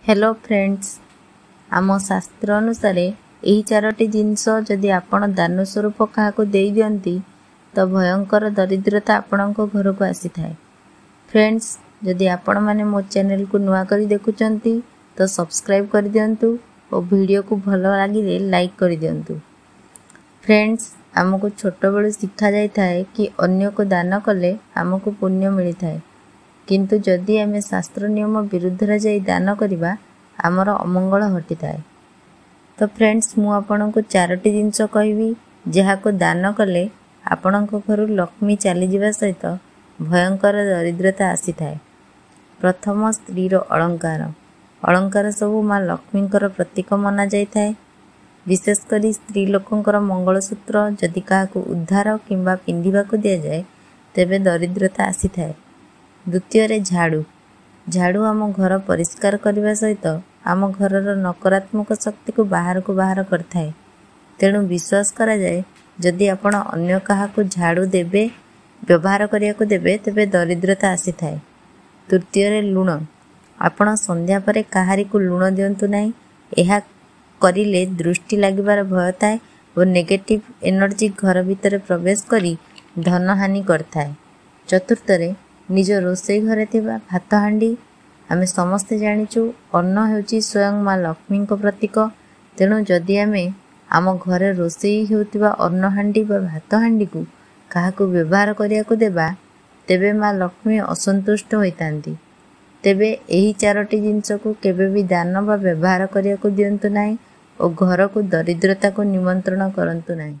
Hello friends, ଆମ ଶାସ୍ତ୍ର ଅନୁସାରେ ଏହି ଚାରୋଟି ଜିନିଷ ଯଦି ଆପଣ ଦାନ ସ୍ୱରୂପ କାହାକୁ ଦେଇଦିଅନ୍ତି ତ ଭୟଙ୍କର ଦରିଦ୍ରତା ଆପଣଙ୍କ ଘରକୁ ଆସିଥାଏ। ଫ୍ରେଣ୍ଡସ୍, ଯଦି ଆପଣମାନେ ମୋ ଚ୍ୟାନେଲକୁ ନୂଆ କରି ଦେଖୁଛନ୍ତି ତ ସବସ୍କ୍ରାଇବ୍ କରିଦିଅନ୍ତୁ ଓ ଭିଡ଼ିଓକୁ ଭଲ ଲାଗିଲେ ଲାଇକ୍ କରିଦିଅନ୍ତୁ। ଫ୍ରେଣ୍ଡସ୍, ଆମକୁ ଛୋଟବେଳୁ ଶିଖାଯାଇଥାଏ କି ଅନ୍ୟକୁ ଦାନ କଲେ ଆମକୁ ପୁଣ୍ୟ ମିଳିଥାଏ, କିନ୍ତୁ ଯଦି ଆମେ ଶାସ୍ତ୍ର ନିୟମ ବିରୁଦ୍ଧରେ ଯାଇ ଦାନ କରିବା ଆମର ଅମଙ୍ଗଳ ଘଟିଥାଏ। ତ ଫ୍ରେଣ୍ଡସ୍, ମୁଁ ଆପଣଙ୍କୁ ଚାରୋଟି ଜିନିଷ କହିବି ଯାହାକୁ ଦାନ କଲେ ଆପଣଙ୍କ ଘରୁ ଲକ୍ଷ୍ମୀ ଚାଲିଯିବା ସହିତ ଭୟଙ୍କର ଦରିଦ୍ରତା ଆସିଥାଏ। ପ୍ରଥମ, ସ୍ତ୍ରୀର ଅଳଙ୍କାର। ଅଳଙ୍କାର ସବୁ ମା ଲକ୍ଷ୍ମୀଙ୍କର ପ୍ରତୀକ ମନାଯାଇଥାଏ। ବିଶେଷ କରି ସ୍ତ୍ରୀ ଲୋକଙ୍କର ମଙ୍ଗଳସୂତ୍ର ଯଦି କାହାକୁ ଉଦ୍ଧାର କିମ୍ବା ପିନ୍ଧିବାକୁ ଦିଆଯାଏ ତେବେ ଦରିଦ୍ରତା ଆସିଥାଏ। ଦ୍ୱିତୀୟରେ ଝାଡ଼ୁ। ଝାଡ଼ୁ ଆମ ଘର ପରିଷ୍କାର କରିବା ସହିତ ଆମ ଘରର ନକାରାତ୍ମକ ଶକ୍ତିକୁ ବାହାରକୁ ବାହାର କରିଥାଏ। ତେଣୁ ବିଶ୍ୱାସ କରାଯାଏ ଯଦି ଆପଣ ଅନ୍ୟ କାହାକୁ ଝାଡ଼ୁ ଦେବେ, ବ୍ୟବହାର କରିବାକୁ ଦେବେ, ତେବେ ଦରିଦ୍ରତା ଆସିଥାଏ। ତୃତୀୟରେ ଲୁଣ। ଆପଣ ସନ୍ଧ୍ୟା ପରେ କାହାରିକୁ ଲୁଣ ଦିଅନ୍ତୁ ନାହିଁ। ଏହା କରିଲେ ଦୃଷ୍ଟି ଲାଗିବାର ଭୟ ଥାଏ ଓ ନେଗେଟିଭ୍ ଏନର୍ଜି ଘର ଭିତରେ ପ୍ରବେଶ କରି ଧନହାନି କରିଥାଏ। ଚତୁର୍ଥରେ ନିଜ ରୋଷେଇ ଘରେ ଥିବା ଭାତ ହାଣ୍ଡି। ଆମେ ସମସ୍ତେ ଜାଣିଛୁ ଅନ୍ନ ହେଉଛି ସ୍ୱୟଂ ମା ଲକ୍ଷ୍ମୀଙ୍କ ପ୍ରତୀକ। ତେଣୁ ଯଦି ଆମେ ଆମ ଘରେ ରୋଷେଇ ହେଉଥିବା ଅନ୍ନ ହାଣ୍ଡି ବା ଭାତ ହାଣ୍ଡିକୁ କାହାକୁ ବ୍ୟବହାର କରିବାକୁ ଦେବା ତେବେ ମା ଲକ୍ଷ୍ମୀ ଅସନ୍ତୁଷ୍ଟ ହୋଇଥାନ୍ତି। ତେବେ ଏହି ଚାରୋଟି ଜିନିଷକୁ କେବେ ବି ଦାନ ବା ବ୍ୟବହାର କରିବାକୁ ଦିଅନ୍ତୁ ନାହିଁ ଓ ଘରକୁ ଦରିଦ୍ରତାକୁ ନିମନ୍ତ୍ରଣ କରନ୍ତୁ ନାହିଁ।